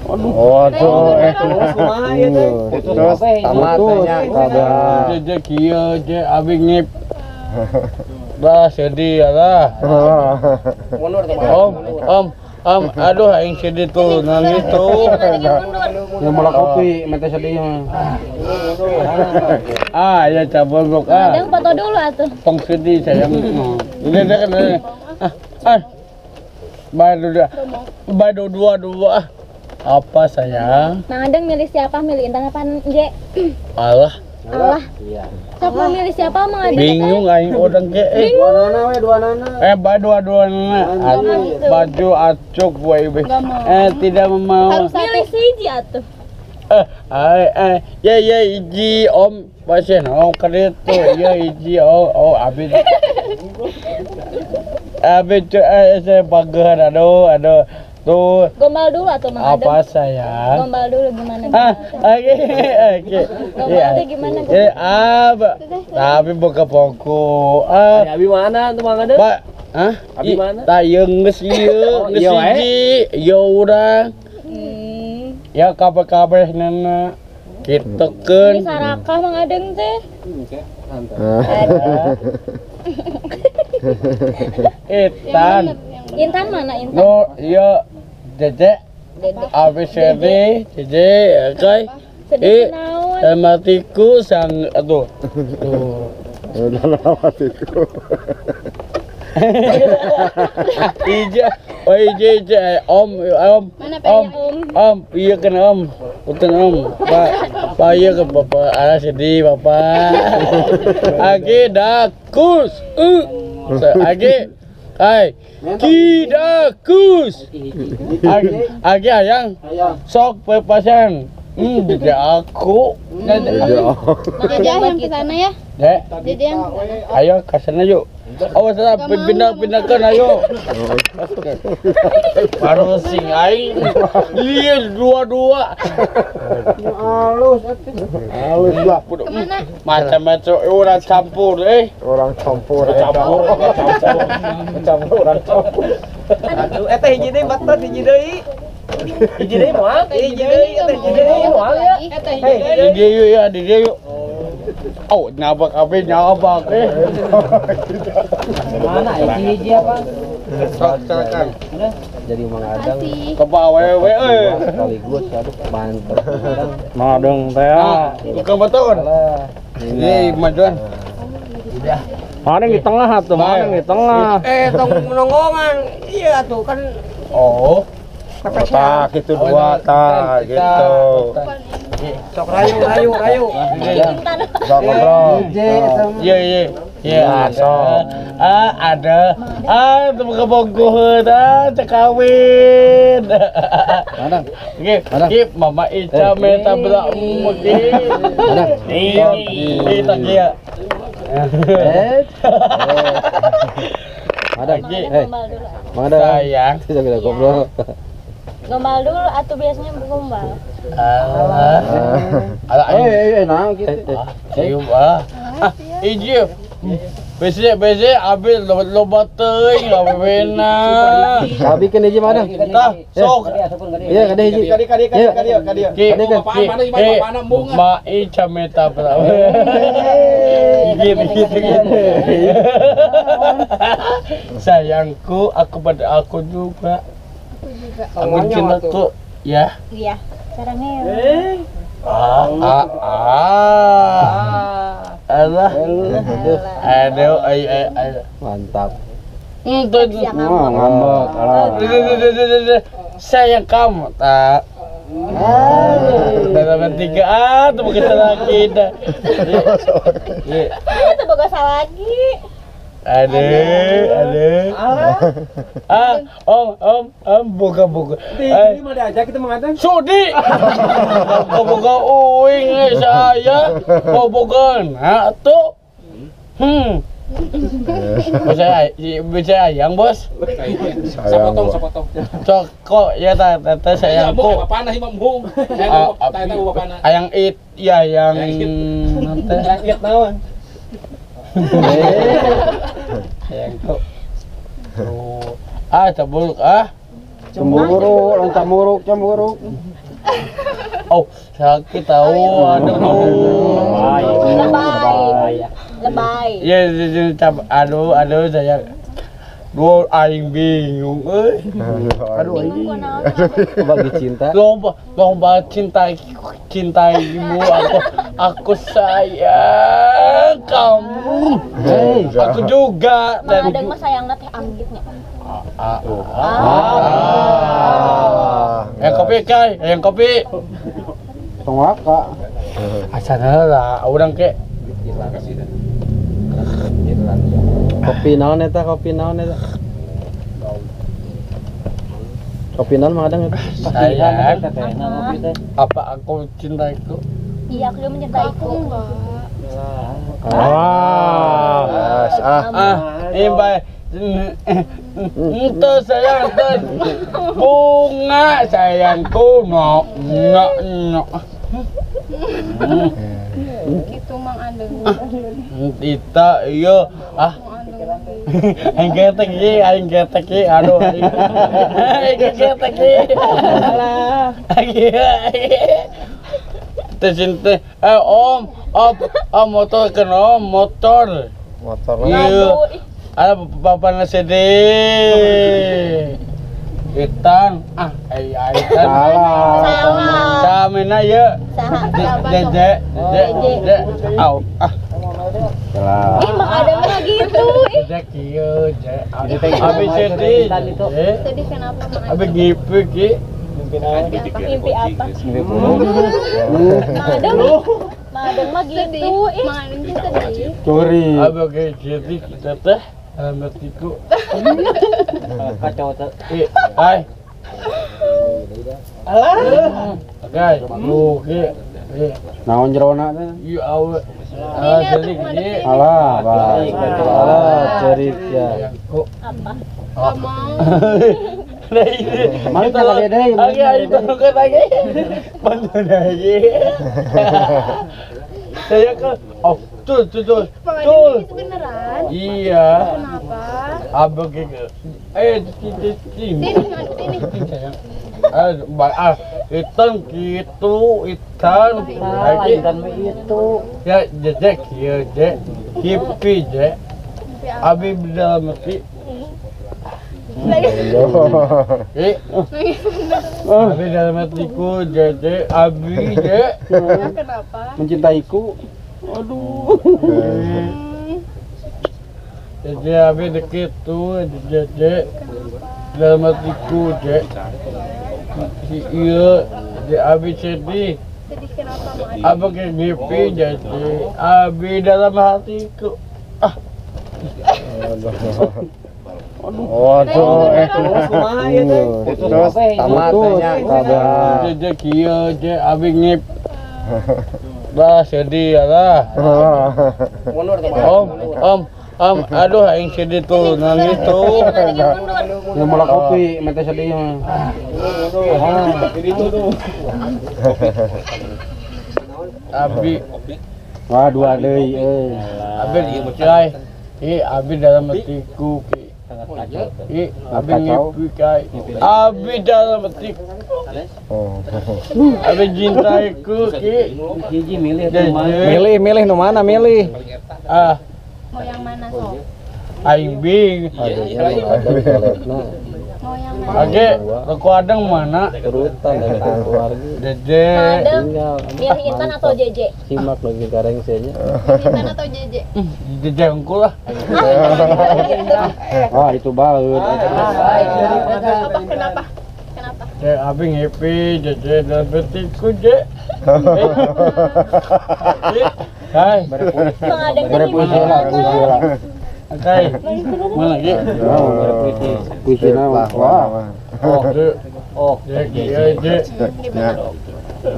Waduh, putus tamat nya. Je kieu je abi ngip. Bah sedih lah. Om, om, aduh aing sedih tuh nangis tuh. Yang malah kopi, mata sedih. Ah, ya cabul ah. Kadang foto dulu atuh. Tong sedih sayang. Ini kan. Ah. Baru dua. Apa sayang? Mang Adeng milih siapa? Milih Intan apa J? Allah. Allah. Iya. Sok mau milih siapa Mang Adeng? Bingung aing urang ge. Dua nana we, dua nana. Dua nana. Baju acuk we. Tidak mau. Harus milih siji atuh. Ya ya hiji om pasien om kereta ya hiji oh abi. Abi saya bagehan aduh tuh. Gombal dulu atau Mang Adeng? Apa sayang? Gombal dulu gimana? Oke. Gombal tuh gimana? Tapi buka pokok. Abi mana tuh Mang Adeng? Pak, hah? Abi mana? Tah ieu geus ieu, geus hiji. Ya urang. Ya kabeh-kabeh nana. Kitekeun. Ini sarakah Mang Adeng teh. Intan. Intan mana Intan? No, iya Dede. A B C D, Dede, oke. Sedih naon? Matiku sang aduh. Tuh. Matiku. Ija, oh ija, om, om, om, iya kan om, punten om, pak iya ke bapak, arah sedih bapak. Age dakus, age, hai, kidakus, age ayang, sok pasang, jadi aku, Dede yang ke sana ya, Dede yang ke sana. Ayo ke sana yuk. Oh, salah pindah-pindahkan ayo. Baru sing aing. Iya, dua-dua. Halus atuh. Halus lah. Kemana? Macam-macam orang campur Orang campur. Campur orang campur. Aduh, eta hiji deui batot hiji deui. Hiji deui moal, hiji deui, eta hiji deui moal ya. Eta hiji deui. Di dia yuk ya, di dia yuk. Oh, nyabak apa nyabak Mana hiji apa? Sok-sokan. Jadi Mang Adeng. Ke bawah we sekaligus aduh mantep. Mang Adeng teh. Tukang beton. Ini majuan. Mang Adeng di tengah atuh, Mang Adeng di tengah. Tong nonggongan. Iya tuh kan. Oh. Tak itu dua tak gitu. Sok rayu. Sok ngobrol. Iya. Iya, ada. Ada. Teu bogoheun teu kawin. Oke, Mama Ica meta berak mungkin. Iya, kita kia. Ada. Mang Adeng. Sayang. Tidak bisa goblok. Gombal dulu atau biasanya gombal? Alah, nah gitu. Cium ah. Iji. Bese abi loba teuing lawena. Abi kan hiji mana? Tah, sok. Iya, kade hiji. Kade. Kade. Ma Ica meta Gitu. Sayangku, aku pada aku juga. Aku cintaku, ya. Iya, caranya ya. Alah. Aduh, ay. Mantap. Ngambek. Sayang kamu tak. Dalam tiga, tuh bukan salah kita. Itu bukan salah lagi. Aduh. Om, buka. Ini mau diajak kita mengatakan. Sudi. Buka uing saya. Bobogan. Ha tuh. Bisa ayang bos. Sapotong. Cok kok ya tete sayang kok. Ayang it ya yang it naon. Sayang kok. Tuh. Cabul ah. Cemburu, orang cemburu, cemburu. Oh, sakit tahu, aduh. Lebay. Lebay. Ya, aduh, aduh saya. Dua aing bingung euy. Aduh aing. Bagi cinta. Lomba, lomba cinta cintaimu aku sayang kamu. Hey. Aku juga. Mang Adeng mah sayangna teh anggitnya. Yang kopi kai, yang kopi. Tong waka. Asana lah, urang ke. Kopi naon eta, kopi naon eta? Kopi naon Mang Adeng eta? Sayang. Apa aku cintaiku? Iya, aku juga mencintaiku. Enggak. Ah, ah, ini baik. Itu sayang, bunga sayangku, no, no, no. Gitu Mang Adeng. Tidak, iya. Ah. Aing getek ieu, aing getek ieu, aduh. Aing getek ieu. Alah. Teh cinta, om, om, om motor kena om motor. Motor. Iya. Ada bapaknya sedih. Itan, ah, ai ai tan. Salah. Samena ye. Jeje, jeje, au, ah. Salah. Ih, Mang Adeng mah gitu. Jeje kieu, je. Abi sedih. Sedih kenapa Mang Adeng? Abi ngipi ki. Mimpi apa? Mimpi buruk. Mang Adeng, Mang Adeng mah gitu. Ih, Mang Adeng tuh sedih. Curi. Abi oke sedih teteh. Dalam hatiku. Kacau tuh. Eh, hai. Alah. Oke, oke. Naon jerona teh? Iya, awe. Ah, sedih ki. Alah, baik. Alah, cerik ya. Apa? Enggak mau. Mari kita lagi deui. Lagi ayo tolong lagi. Bantu lagi. Saya ke oh, tuh tuh tuh. Mang Adeng Tuh. nangis beneran? Iya. Kenapa? Abang ke sini Sini, sini. Ah, hitam gitu, hitam. Lagi Intan mah itu. ya jejek ya jek, hippie jek. Abi dalam hati. Eh, abi dalam hatiku jejek, abi jek. Kenapa? Mencintaiku. Aduh. Jadi abi deket tuh jejek dalam hatiku jek. Iya, jadi abi sedih. Sedih kenapa Mang Adeng? Apa kayak mimpi jadi abi dalam hatiku. Ah, Waduh, putus tamat nya. jadi kieu je abi ngip. Bah sedih ya lah. Om, om, om, aduh aing sedih tuh nangis tuh. Yang bola kopi, mata sedih mah. Abi, Wah, dua deui euy. abi cai. Ih, abi dalam hatiku ki. Ih, abi ngipi kai. Abi dalam hatiku. Abi cintaiku ki. Hiji milih tuh mah. Milih, milih nu mana milih? Ah, Mau yang mana sob? aing bing. Mau yang mana? Oke, rokok adeng mana? Turutan dari keluarga. Dede. Mang Adeng Tinggal. milih Intan atau JJ? Simak lagi kareng senya. Intan atau JJ? Dede unggul lah. Wah, itu baut. Apa kenapa? Kenapa? Dek, abi ngipi, dede dalam hatiku, dek. Hai, Mang Adeng teh Bere puisi lah, puisi lah. oke. Mana lagi? Puisi. Puisi naon? Wah. Oh, dek. Oh, Dek, iya, dek.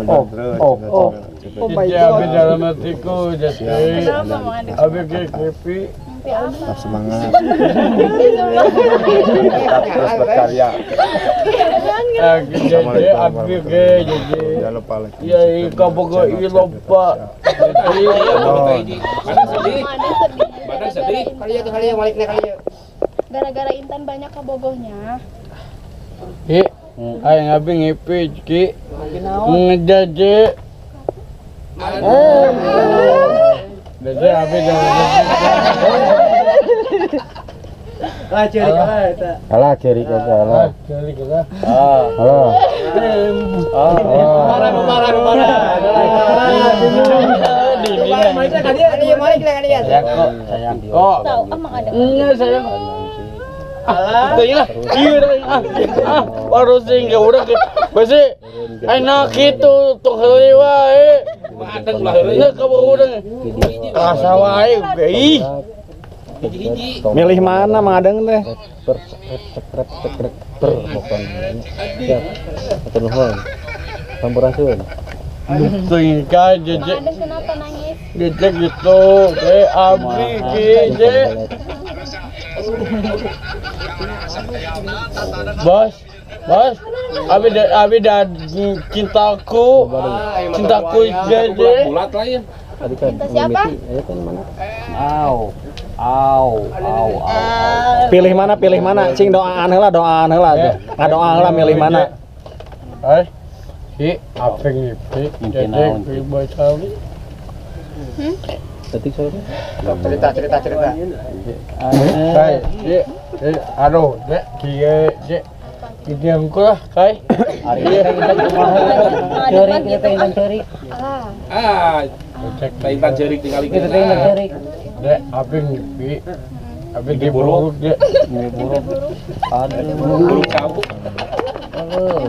Oh, oh, oh. Dede abi dalam hatiku, dede. Kenapa Mang Adeng? Abi ngipi. Mimpi apa? Tetap semangat. Tetap terus berkarya. Dede, abi ke, dede. Jangan lupa like. Iya, iya, kau pokok iya lupa. Dede. Mang Adeng sedih. Badan sedih. Gara-gara Intan banyak kebogohnya. Ki, aing abi ngipi Ki. Ngejaje. Jaje abi Lah ceurik lah eta. Alah ceurik eta alah. Ceurik eta. Alah. Marah marah marah. Sayang kok. Tahu emang ada. Iya sayang. Ah, iya, ah, baru sih nggak udah besi, enak gitu tuh heuli wae. Mateng lah kamu udah. Rasa wae, ih. Milih mana Mang Adeng teh? Per bukan. Siap. Hatur nuhun. Sampurasun. Tinggal jeje. Mang Adeng kenapa nangis? Jeje gitu, abi jeje. Bos, bos, abi dan cintaku, cintaku jeje. Bulat lain. Cinta siapa? Au, au, au, au. Pilih mana, cing doaan heula, doaan heula. Ngadoa heula milih mana? Eh, si apa ngipi, jeje pribadi. Detik soalnya. Cerita cerita cerita. Kai, aduh, dek, kieu, dek. Ini lah, kai. Ceurik kita intan ceurik. Ah, intan ceurik tinggal kita intan ceurik. Dek, abi ngipi. Abi diburuk, dek. Diburuk. Aduh, buruk kau. Aduh.